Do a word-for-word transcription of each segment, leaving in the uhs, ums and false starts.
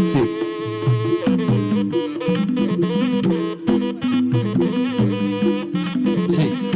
Sì. Sì.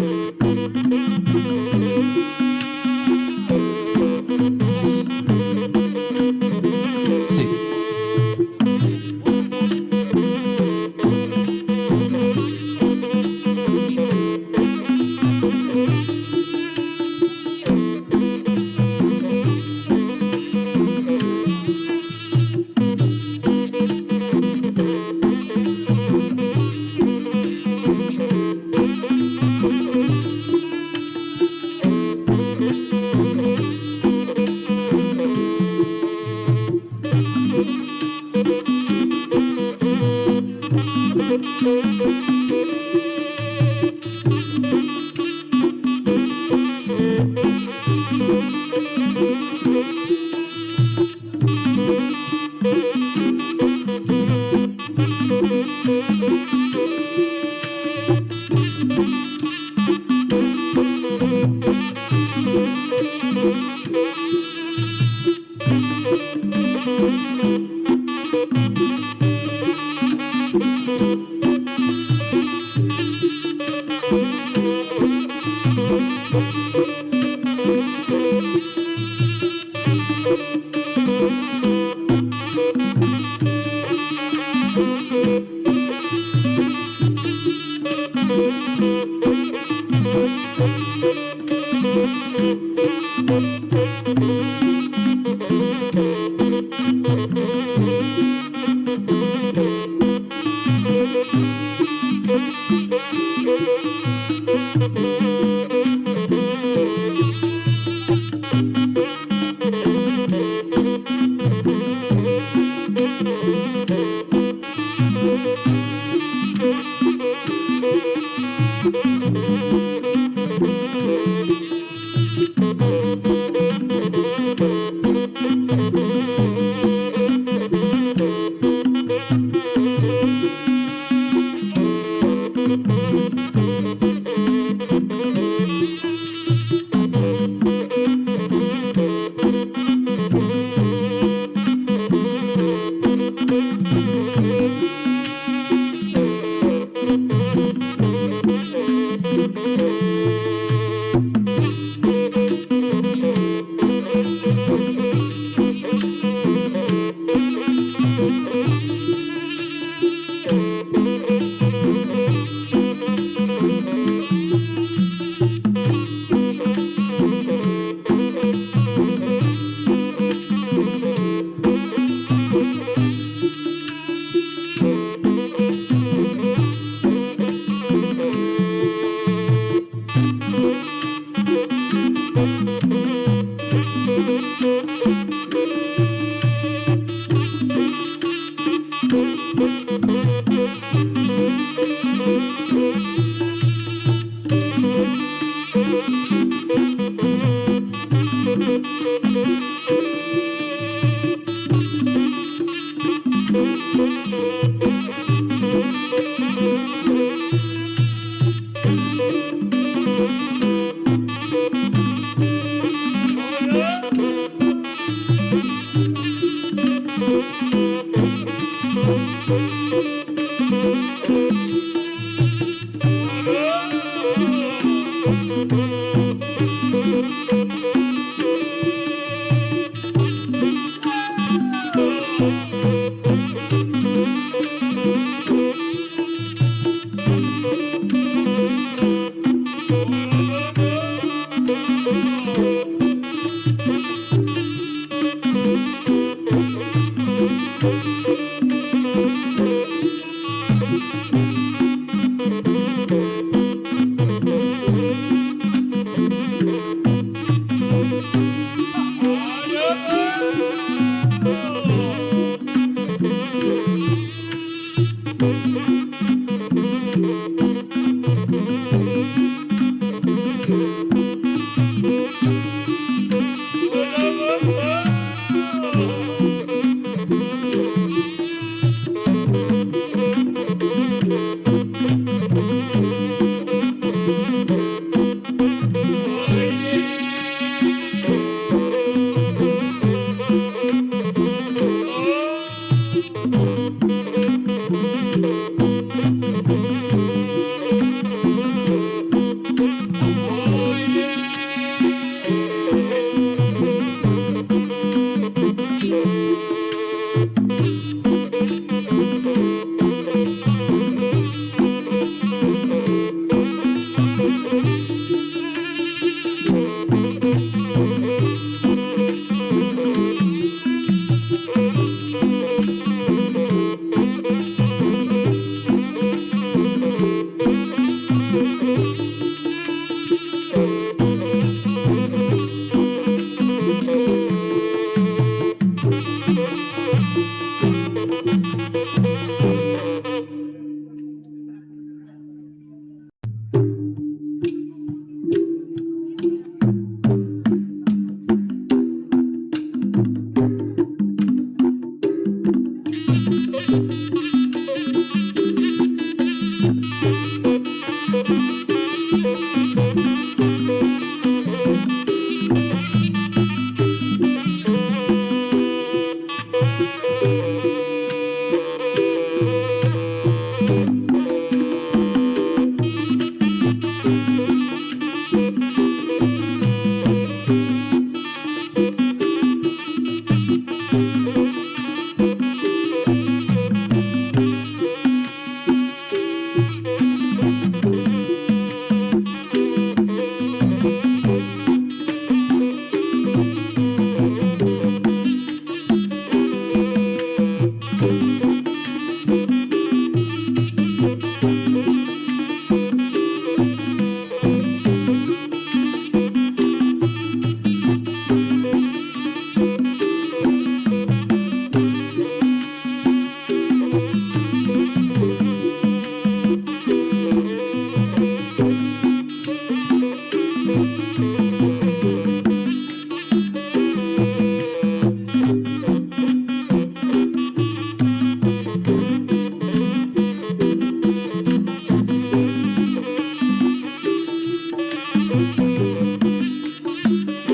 Sì.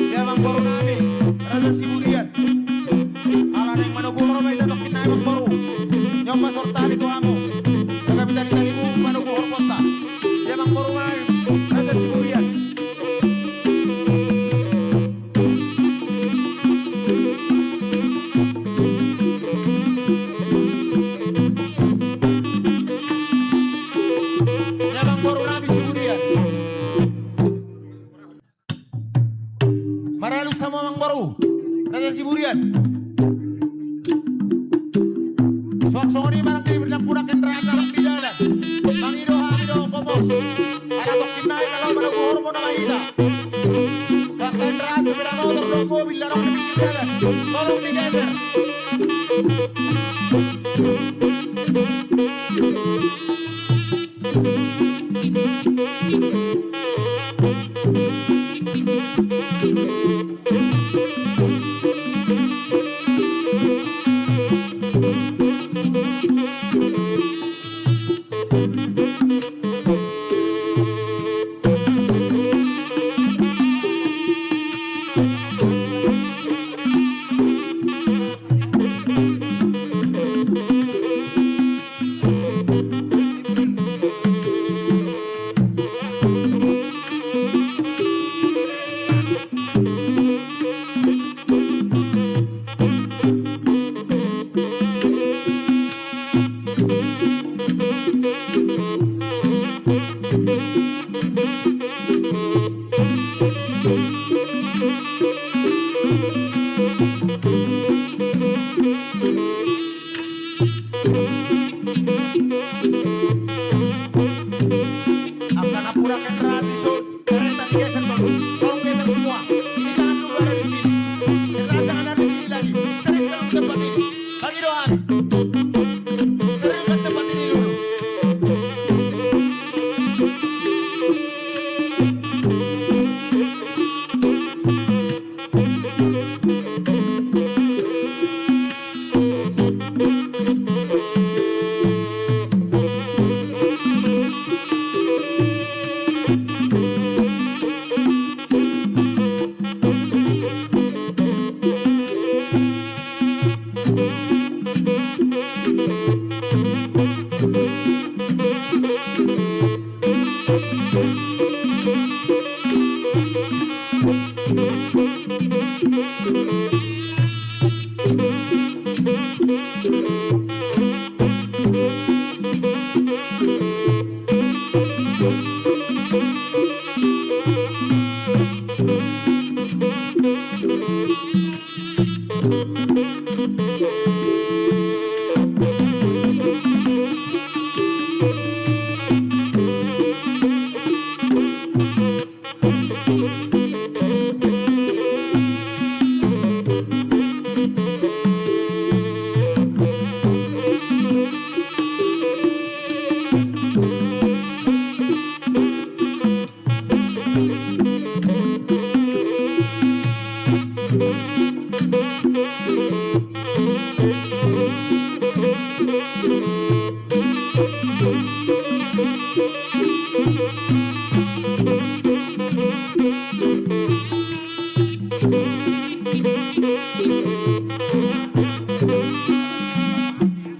Ia amangboru nami, Raja Siburian. Ala naeng manogu horbo ma hita tongkin nai amangboru. Nion ma sortali tu hamu. Gabe talitalimu manogu horbo ta. Ia amangboru nami, Raja Siburian. Ia amangboru nami Siburian. Maralus hamu amangboru, Raja Siburian. Suang songon i ma nang di nampunak kendaraan na ro di dalan. Mangido hami dohot gomos. Ala tongkin nai na laho manogu horbo nama hita. Angka kendaraan sepeda motor dohot mobil na ro di pinggir dalan, tolong digeser.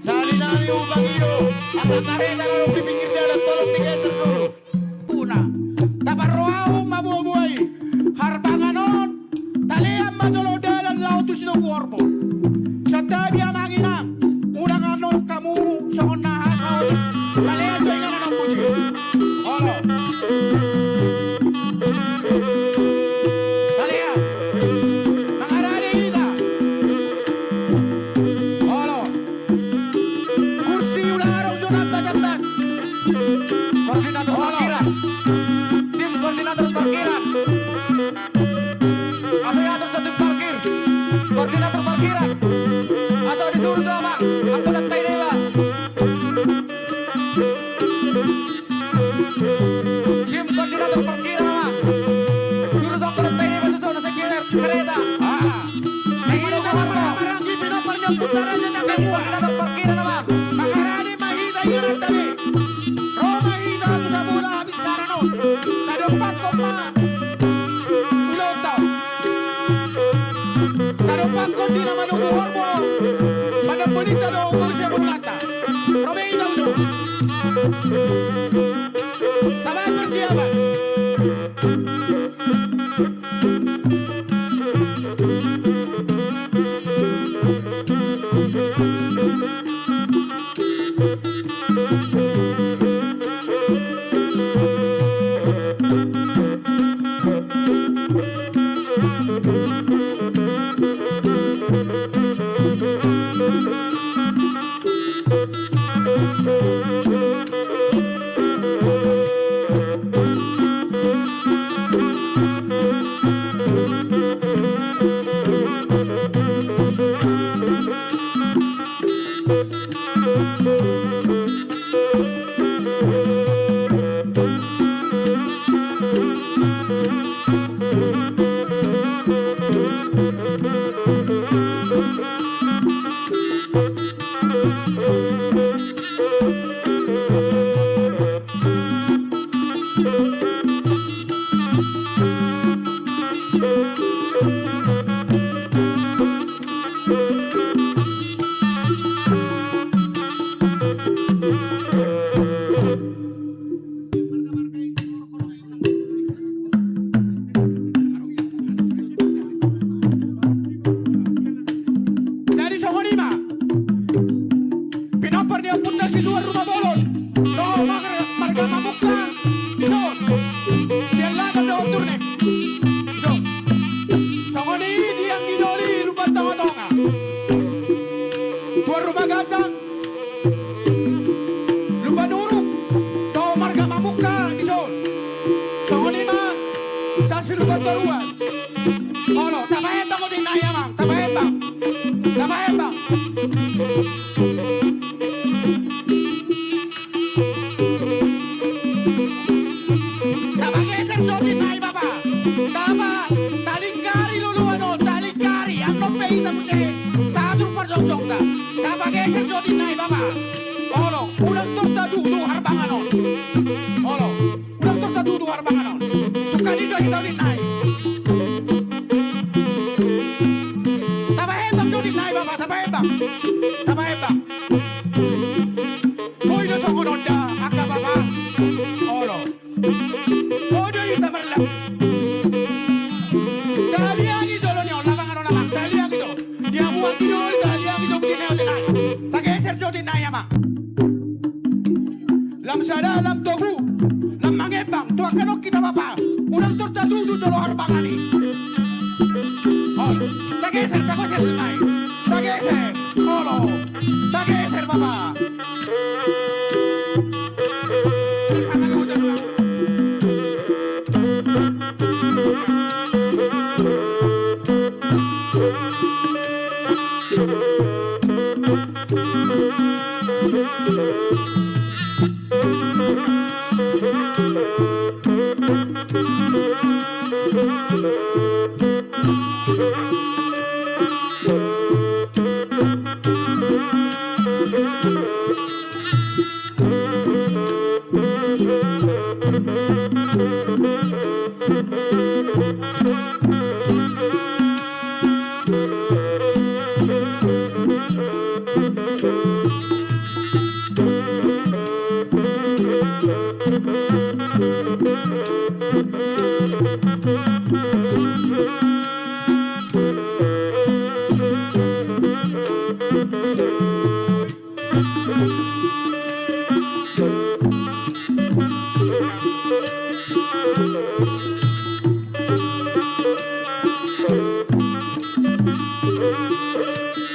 Sahali nami upangido, angka kareta na adong di pinggir dalan tolong digeser dulu. Puna. Taparrohahon ma boaboa i. Harbangan on, talean ma jolo dalan laho tu Sitoguhorbo. Santabi amang inang, unang annon hamu songon na hasaotik. Talean do inganan on puji. Olo. Talean. Mangarade hita. Olo. Kursi ulang arung jona bajambat. Koordinator parkiran. Tim koordinator parkiran. Asa diatur jo tim parkir. Koordinator parkiran. Asa disuru jo amang. Angkutan tai deba. Tim koordinator parkiran amang. Suru jo angkutan tai deba tu sona sekitar kereta. Ah. Mangarade ma hita inganan tabe. Ro ma hita tu Samboja habis siaran on. Tadompakkon ma ulaonta. Tadompakkon di na manunggu horbo. Manunggu di tadompakkon siaran on. Ro ma hita uju. Tabaen persiapan. Jadi songon i ma. Pinompar ni ompunta si Tuan Rumabolon dohot marga, marga Mamungka dison. Sian Lagan dohot Turnip dison. Songon i di Anggidoli Lumban Tongatonga. Tuan Rumaganjang Lumban Uruk dohot marga Mamungka dison. Songon i ma sian si Lumban Toruan. Olo, tapaembang odi nai amang, tapaembang. Tapaembang. Tapageser jo odi nai bapa. Tapa, talingkari loloan on, talingkari. Annon pe hita muse tatur parjongjongta. Tapageser jo odi nai bapa. Olo, unang tor tatutu harbangan on. Olo. Unang tor tatutu harbangan on. Tungkali jo hita odi nai. Tapaembang jo odi nai bapa, tapaembang. Tapaembang. Boi do songon on da angka bapa. Olo. Boi do hita marlapis. Taliangi jolo ni on lapangan on amang, taliangi do. Di hamu Anggidoli taliangi do, boti nai odi nai. Tageser jo odi nai amang. Lam sada, lam togu, lam mangembang, tu angka nongki ta bapa, unang tor tatutu jolo harbangan i. Olo, tageser, tageser nai, tageser, olo, tageser bapa.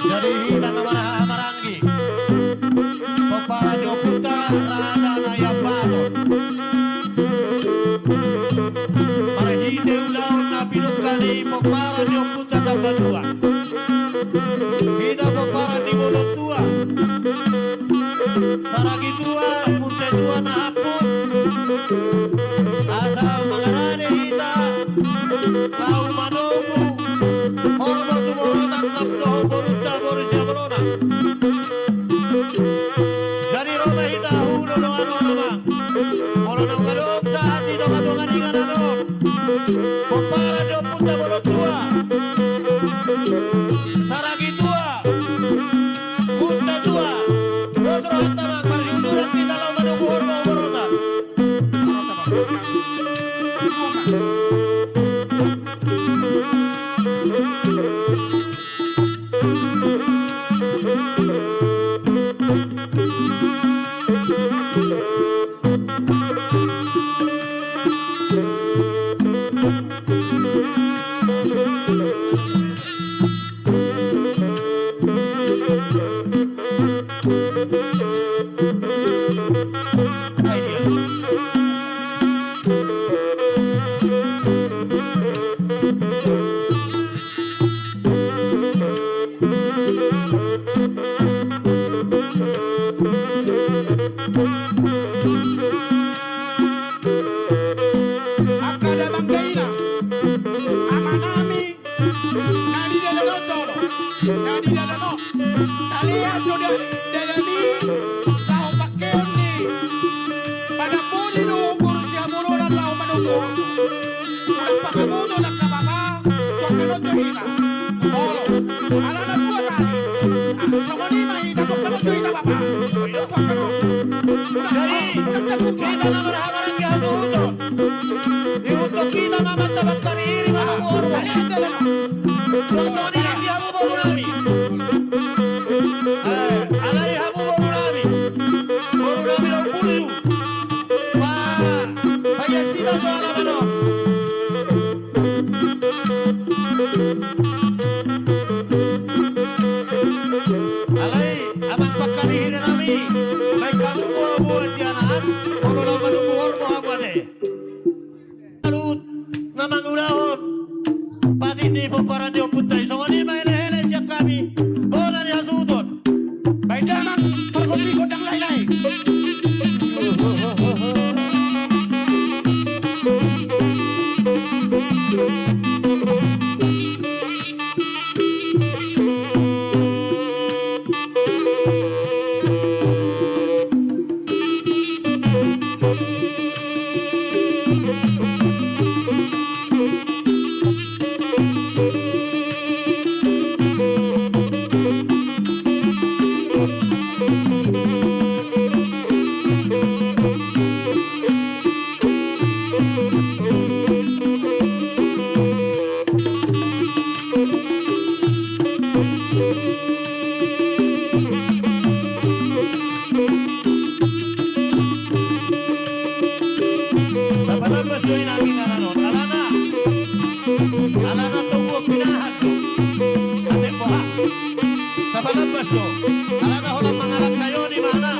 Jadi hita na marhahamaranggi, pomparan ni ompunta Raja Naiambaton, marhite ulaon na pinungka ni pomparan ni ompunta Tambatua, hita pomparan ni Bolon Tua, Saragi Tua, Munte Tua na hamput, asa mangarade hita laho manogu horbo tu borunta, dohot borunta boru Siabolona. Jadi ro ma hita hu loloan on, amang. Molo naung adong sahat di tongatonga ni inganan on, pomparan ni ompunta Bolon Tua, Saragi Tua, Munte Tua, dos rohanta, amang, marsiuduran hita laho manogu horbo tu borunta. Angka damang dainang, amanami na di dalan on jolo, na di dalan on. Talian do da-, dalan i laho pangkeon ni Panamboni dohot boru Siabolona laho manogu. Unang pasaboton angka bapa, tu angka on do hita. Olo, alana buat ari. Ah, songon i ma hita, tu angka on do hita, bapa. Tu angka on. Unang, jadi, unang tatupa. Hita na marhahamaranggi hasuhuton. Dihuthon hita ma amanta Bakkari Hiri manogu horbo. Songon i nang di hamu borunami. Eh, alai hamu borunami, borunami Laut Burju, ba, bagian hita jo alaman on. Alai amang Bakkari Hiri nami, baen hamu boaboa sian an, molo laho manogu horbo hamu ate. Salut na mangulahon patik ni pomparan ni ompunta i. Songon i ma elekelek sian hami, bona ni hasuhuton. Baen damang pargonsi gondang laelae. Tapalambas do inang inganan on, alana, alana togu on pinahan do. Ate boha. Tapalambas do. Alana holan mangalangka i on imana.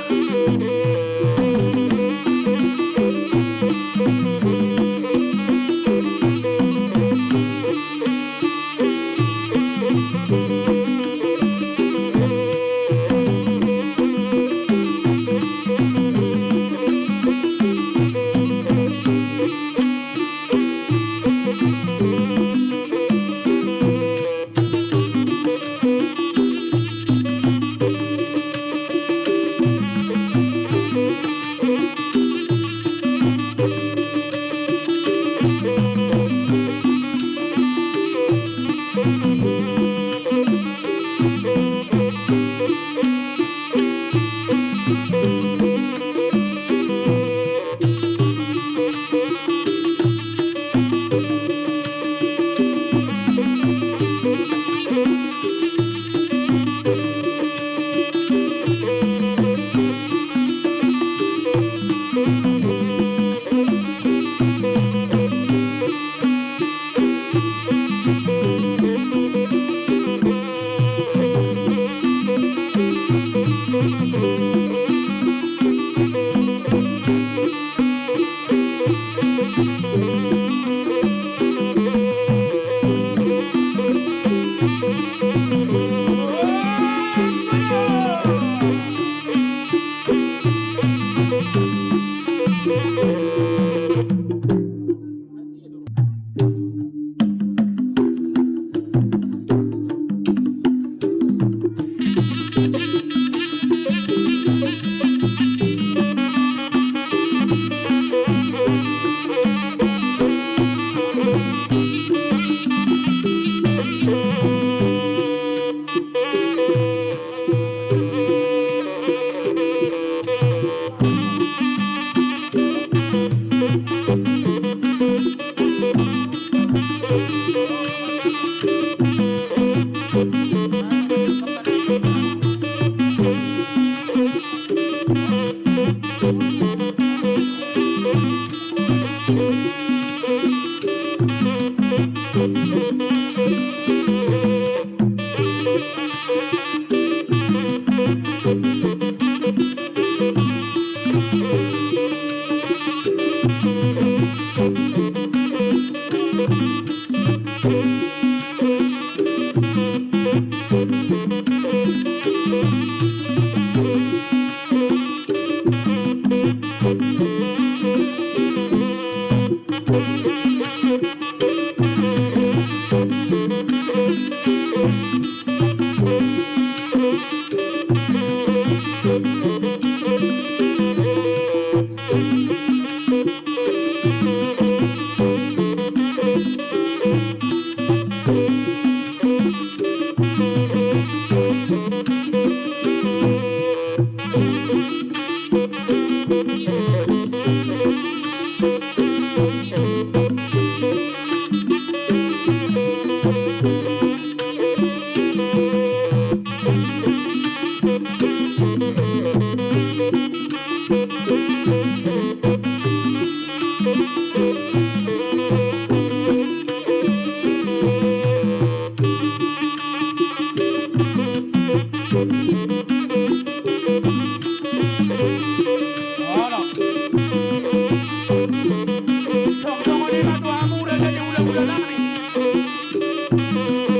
Songon i ma tu hamu raja ni hulahula nami.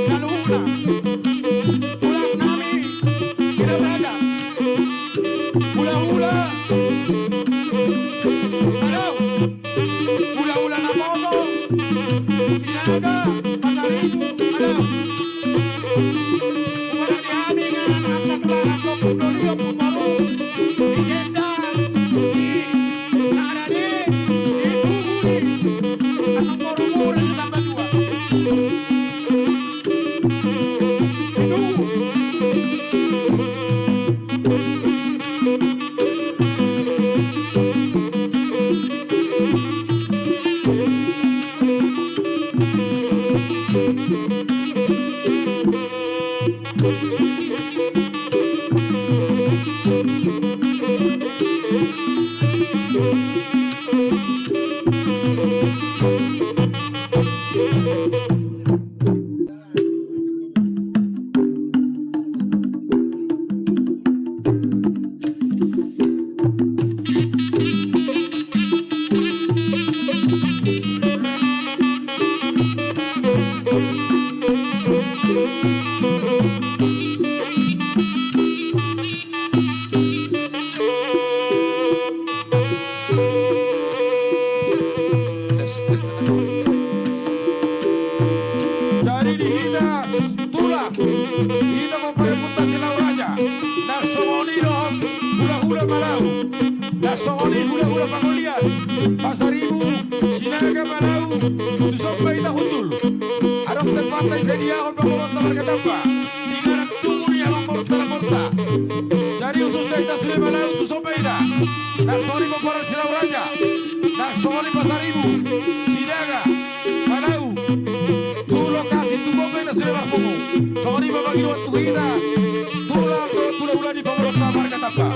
Saluhutna tulang nami Silau Raja. Hulahula. Halo. Hulahula Naposo, Sinaga, Pasaribu, halo. Huparade hami nang angka tulang, angka pundolion, pumbaru, di jenda, di na rade, di tugu, di amangboru mura di Tambatua. Jadi di hita tulang, hita ma parepunta Silau Raja, na songon i dohot hulahula Malau, na songon i hulahula Pangolian, Pasaribu, Sinaga, Malau, tuson ma hita hundul. Adong tempatna i sai diahon pamoruonta marga Tamba. Di ganan tugu ni amangborunta Naporta. Jadi hususna hita sude Malau tuson ma hita. Na songon i pomparan Silau Raja. Na songon i Pasaribu, Sinaga, Malau. Tu lokasi tugu ma hita sude marpungu. Songon i ma pangidoan tu hita. Tulang dohot hulahula ni pamoruonta marga Tamba.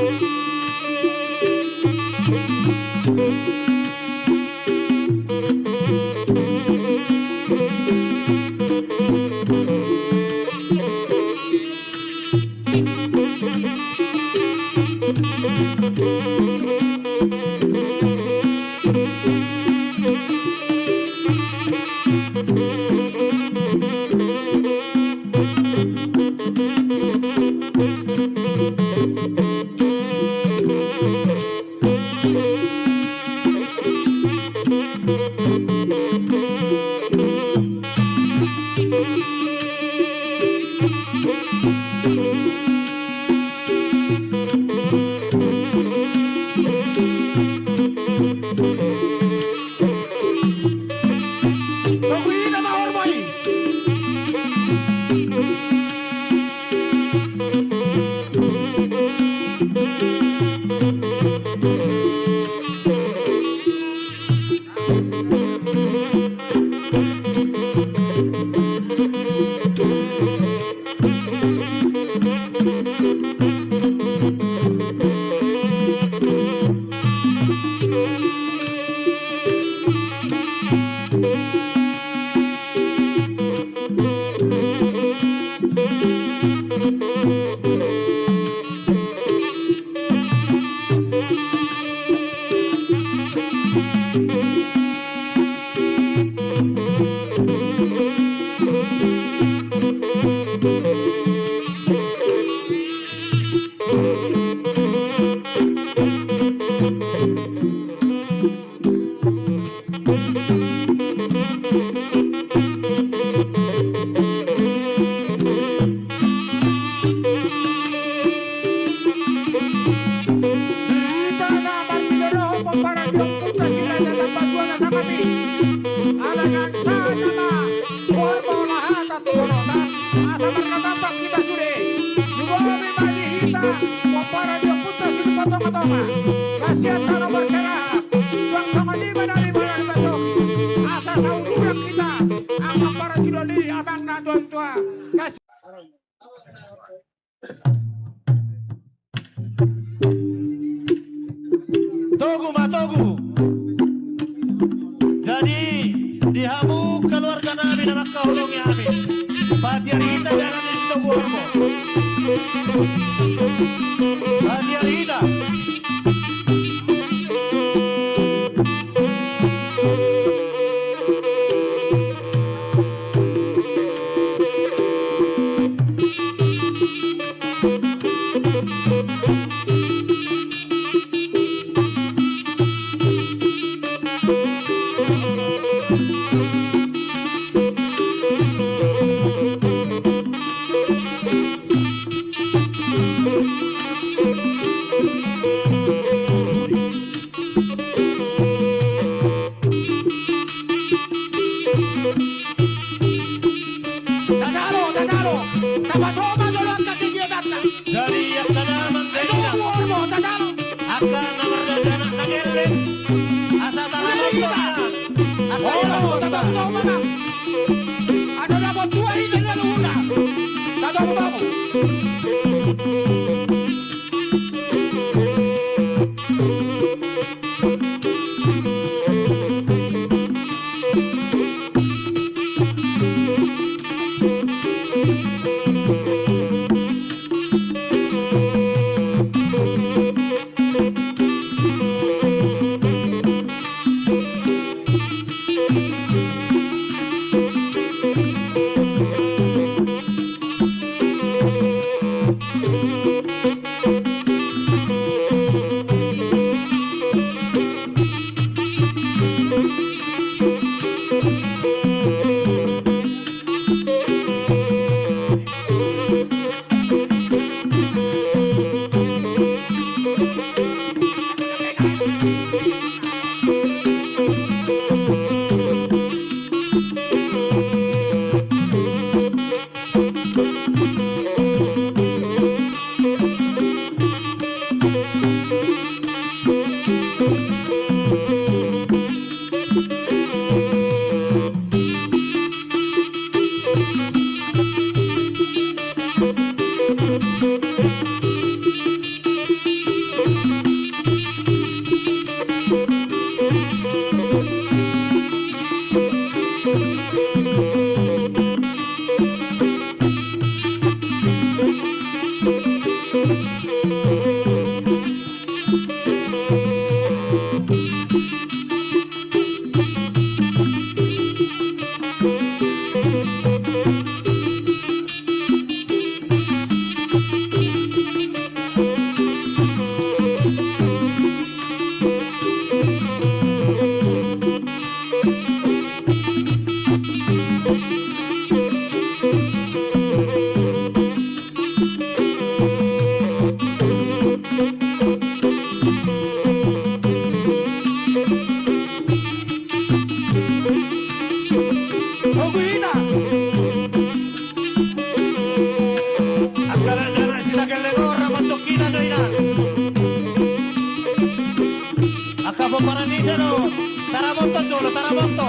Hita na marpinodohon pomparan ni ompunta si Raja Tambatua na sangap i. Ala na sa nama boar bola hata tu borotan, asa marnatampak hita sude. Lumobi ma di hita pomparan ni ompunta si Dumba Tongatonga, na sian tano Parserahan. Suang songon i ma na di mana di pasoki, asa sauduran hita. Amang parasido ni amang na tuatua na si- Togu ma, togu. Jadi di hamu keluarga nami na mangkaholongi hami, patiar hita jalan di Sitogu Horbo. Patiar hita. Tatalo, tatalo. Tapaso ma jolo angka kegiatanta. Jadi angka damang, eh, dainang. Tugu Horbo, tatalo. Angka na mardalan na gelleng. Asa taramoto hita. Asa taramoto hita. Asa dapot dua hita na luhuna. Tatogu, togu. Togu hita. Angka na, na, na, sitagel legor, ramontong hita do ina. Angka pomparan i do. Taramoto jolo, taramoto.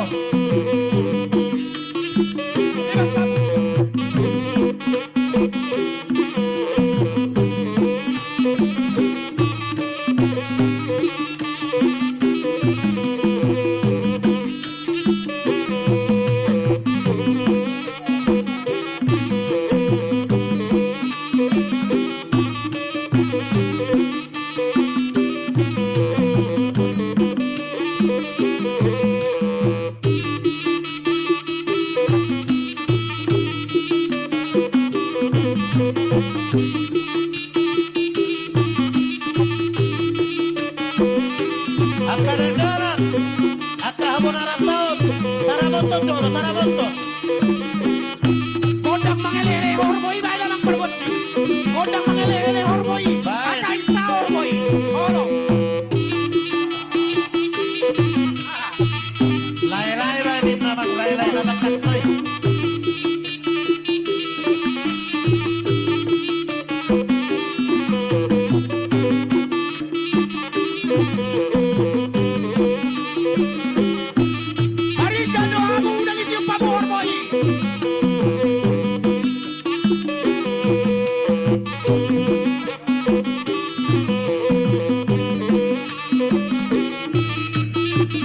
Marhite do hamu unang ditiop hamu horbo i.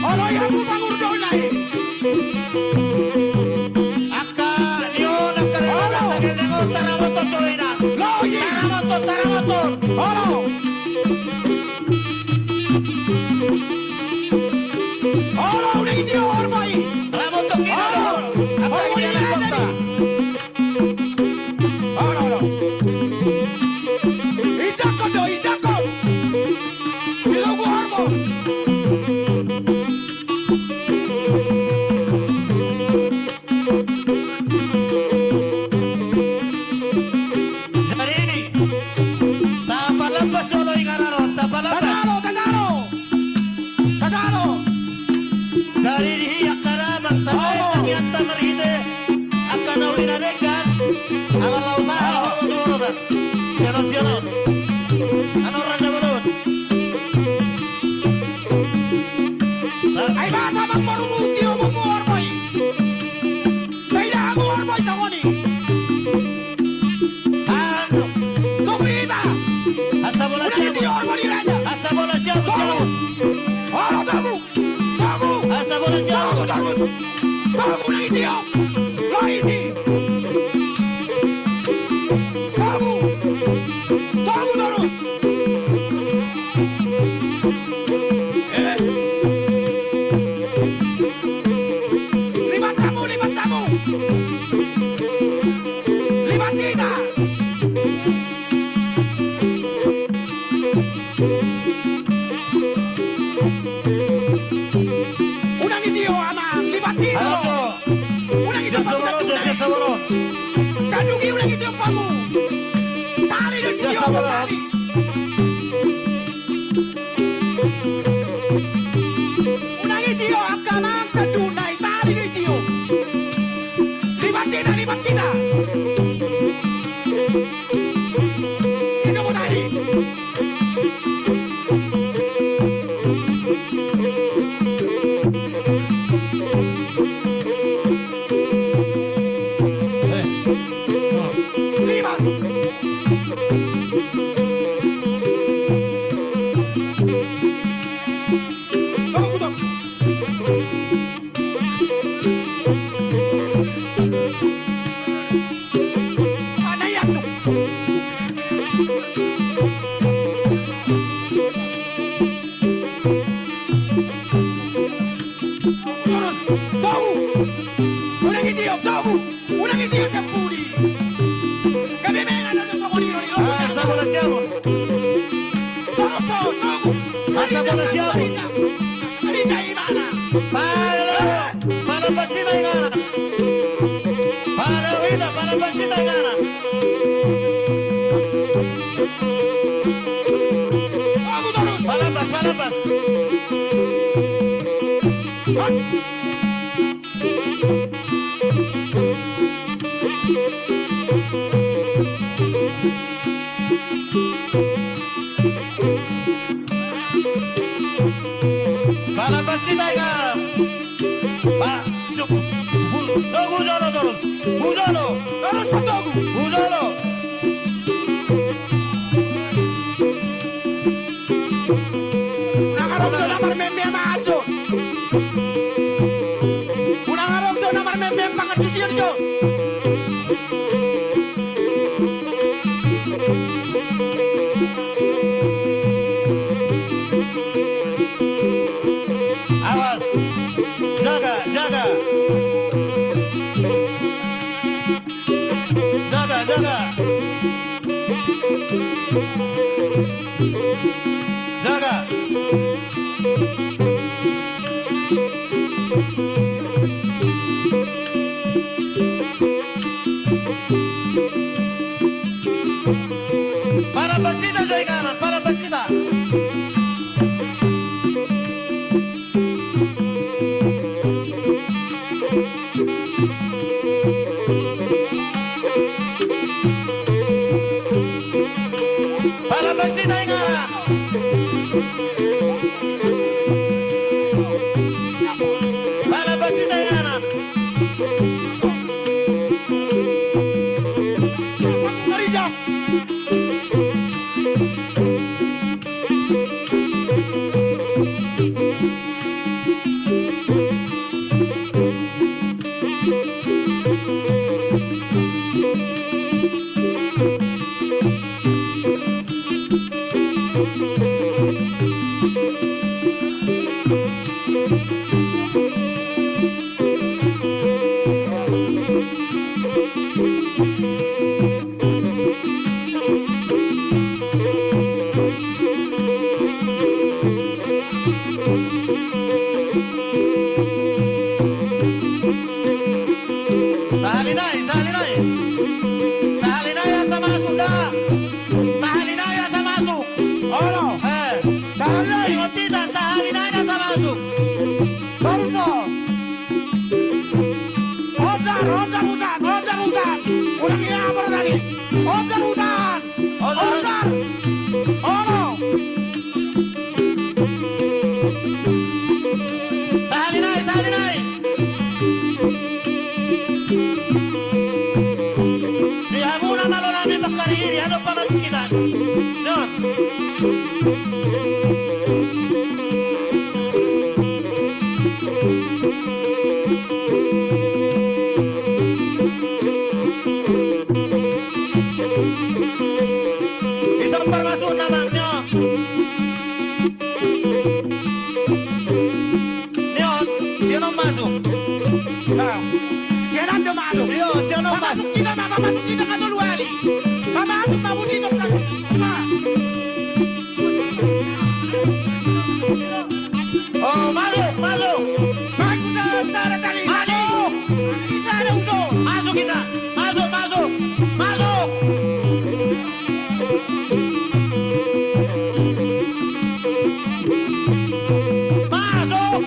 Olo i hamu pangurdona i. Angka ni on angka ni on. Olo. Angka ni on taramoto tu ina. Logi. Taramoto, taramoto. Olo. Olo, unang ditiop horbo i. Taramoto tu ina. Olo. Angka ni on. Olo, olo. Ijakon do, ijakon. Ilogu horbo. Jadi, tapalambas olo inganan on, tapalambas. Tajalo, tajalo. Tajalo. Jadi di angka damang, tabaen tangiangta marhite angka na uli na denggan. Ala laos aha horbo tu horbo. Sianon, sianon. Anon randa bolon. Ai boasa amang borumu tiopon hamu horbo i? Paida hamu horbo i songon i. Anu. Togu hita. Asa bola siamun. Unang ditiop horbo ni raja. Asa bola siamun. Togu. Olo, togu. Togu. Asa bola siamun. Togu torus. Togu unang ditiop. Lois i. Togu. Togu torus. Libat hamu, libat hamu. Libat hita. Unang ditiop amang, libat hita. Unang ditiop hamu tandukna i. Tanduk i unang ditiop hamu. Tali do sitiopon, tali. Unang ditiop angka amang tandukna i, tali do ditiop. Libat hita, libat hita. Ito mo tali. Libat. Tolong putar. Mana ya tu? Terus, tahu. Udah gitu ya, tahu. Unang ditiop sian pudi. Gabe mena na do songon i do di lomo. Asa bola siamun. Torus on, togu. Asa bola siamun. Rija, Rija, Rija, Rija, i mana? Pala, palambas hita inganan. Pala hita, palambas hita inganan. Togu torus. Palambas, palambas. Hah? Palambas hita inganan. Pa, cuk. Hu, togu jolo torus. Hu jolo. Torus togu. Hu jolo. Unang adong jo na marmemmem aha jo. Unang adong jo na marmemmem pangan di sion jo. Awas. Jaga, jaga. Jaga, jaga. Jaga. Palambas hita jo inganan, palambas hita. Palambas hita inganan. Masuk kita, masuk dua hari. Mama, masuk, Pak Budi, dokter. Ma. Oh, masuk, masuk. Masuk, dokter, tadi, tadi. Masuk. Di sana, Ujo. Masuk kita. Masuk, masuk. Masuk. Masuk.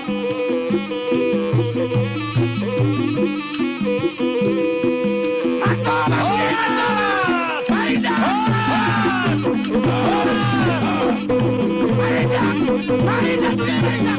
Horas! Horas! Horas! Horas! Marinjak! Marinjak! Marinjak!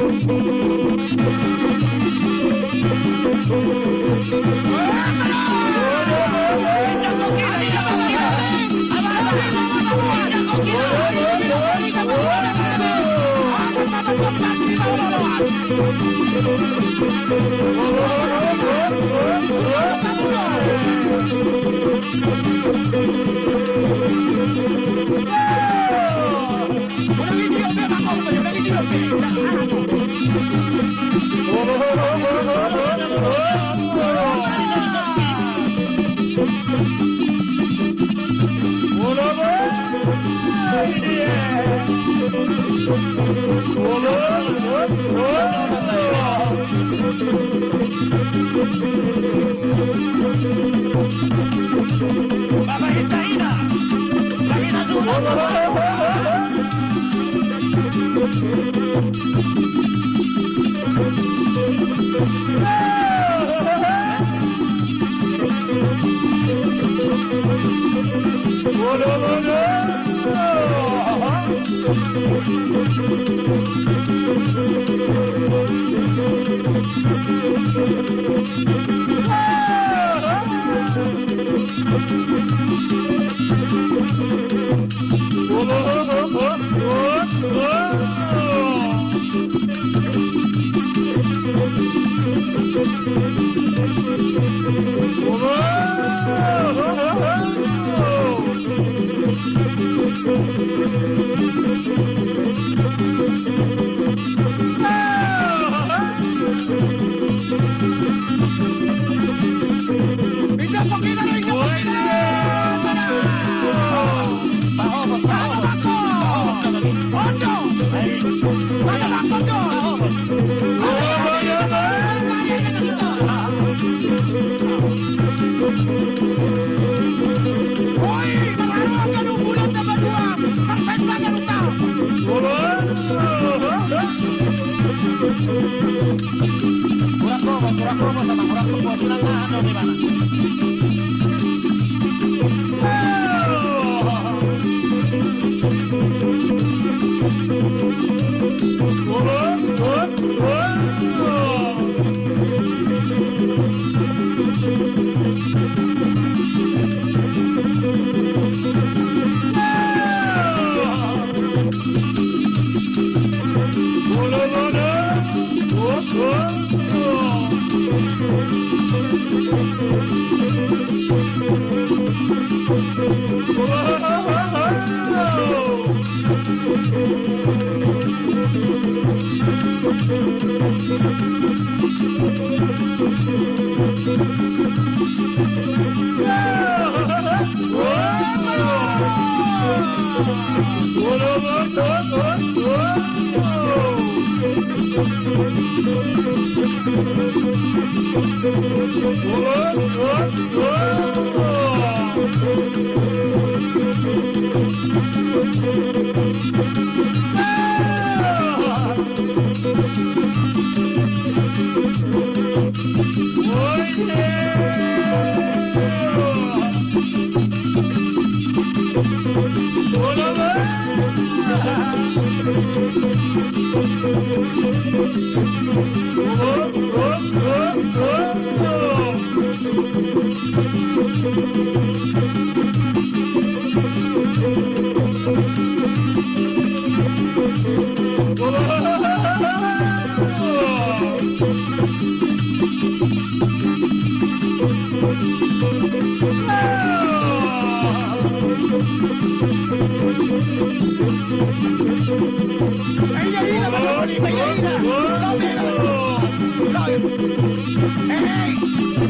Hei,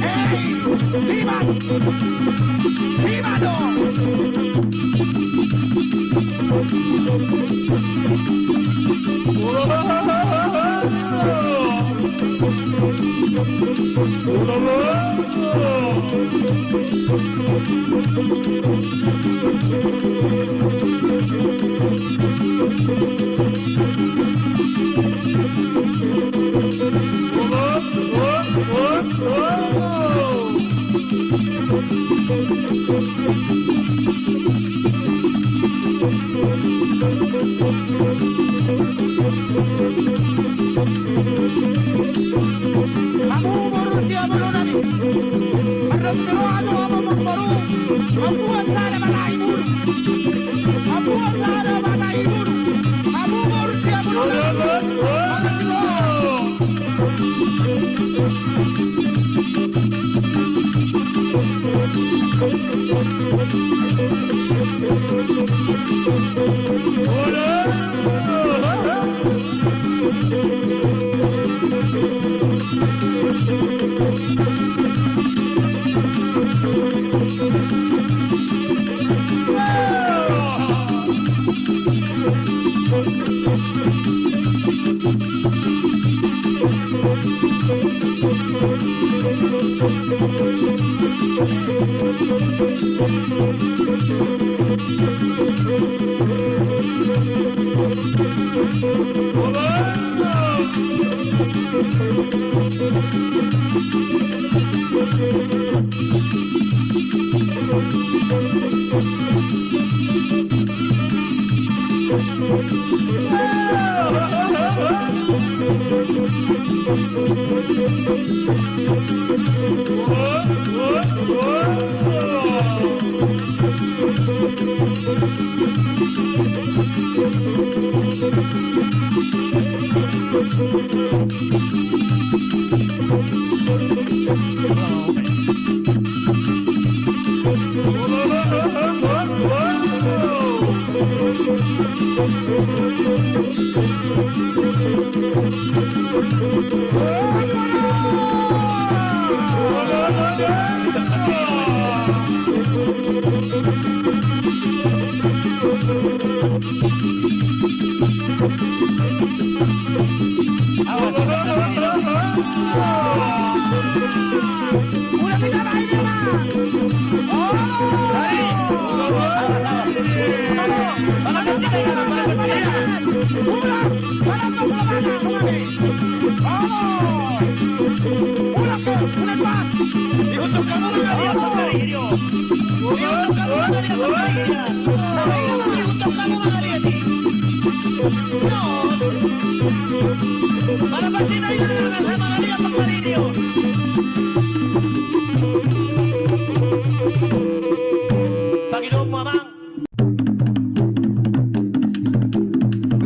hei, lima, lima do. Hamu boru Siabolonami, marlas ni roha do hamu amangboru. Mambuat sada ma tahe bulu. Mambuat sada ma tahe bulu. Hamu boru Siabolonami, marlas ni roha.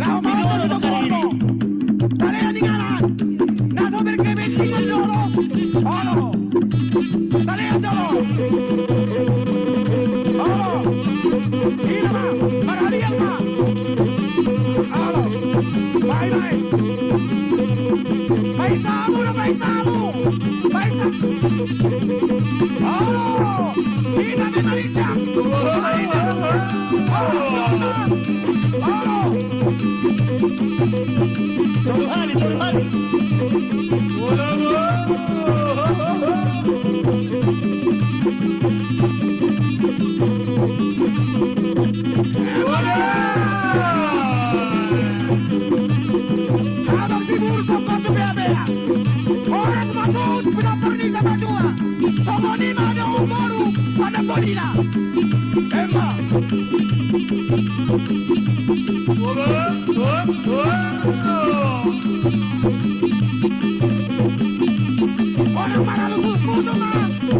Laho ma tu togumu. Talean inganan. Na so berkepentingan do olo. Olo. Talean do olo. Olo. Ina ma. Marhaliang ma. Olo. Bye bye. Baisamu do, baisamu. Baisa. Olo. Ina ma, marindang. Marindang. Olo. Tolu hali, tolu hali. Abang si Bursa patu bea-bea. Horas masuk, pinapar ni sama dua. Songon i ma dohot boru, pada bolina. Emma. Unang maralusus pusu ma,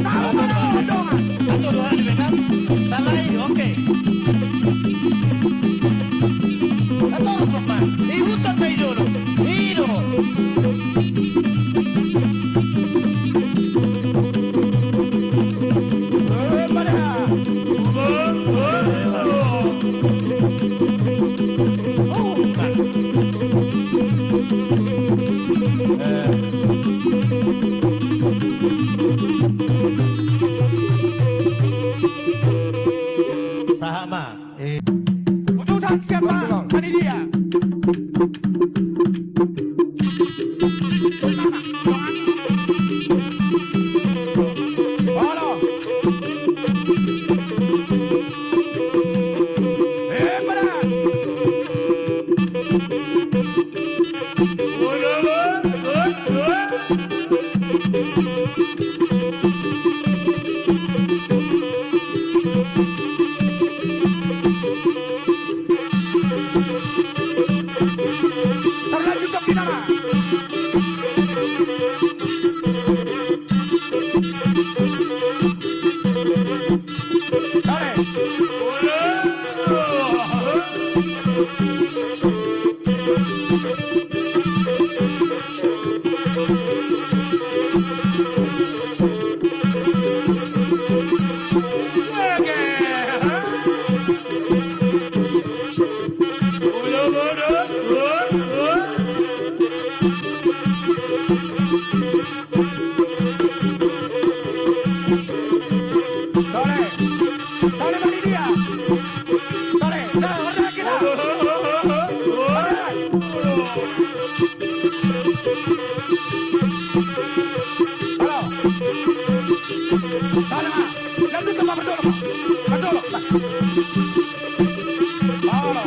talu ma na lohot dongan. Atur, Tuhan, di backup. Salai, oke. Atur, Sukma. Ihuton ma i jolo. Ido. Terlanjur toki nama. Dale. Dale. Dale, Malidia. Dale, dale, horda kita. Horda. Halo. Dale, ma. Lanjut, ma, betul, ma. Betul, ma. Halo. Halo.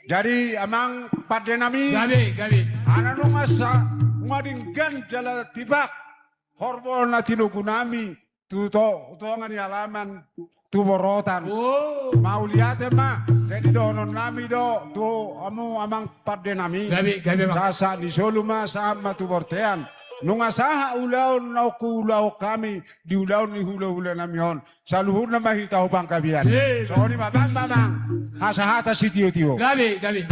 Jadi amang pande nami. Gabe, gabe. Ala nunga sa, nunga denggan jala tipak horbo na tinogu nami tu to, tu tonga ni alaman, tu borotan. Oh. Mauliate ma. Jadi dohonon nami do tu hamu amang pande nami. Gabe, gabe, bang. Sahat ni solu ma, sahat ma tu bortean. Nunga sahat ulaon na huulahon hami di ulaon ni hulahula nami on. Saluhutna ma hita tu panggabean. Eh. Songon i ma bang, bang, bang. Hasahatan sitiotio. Gabe, gabe.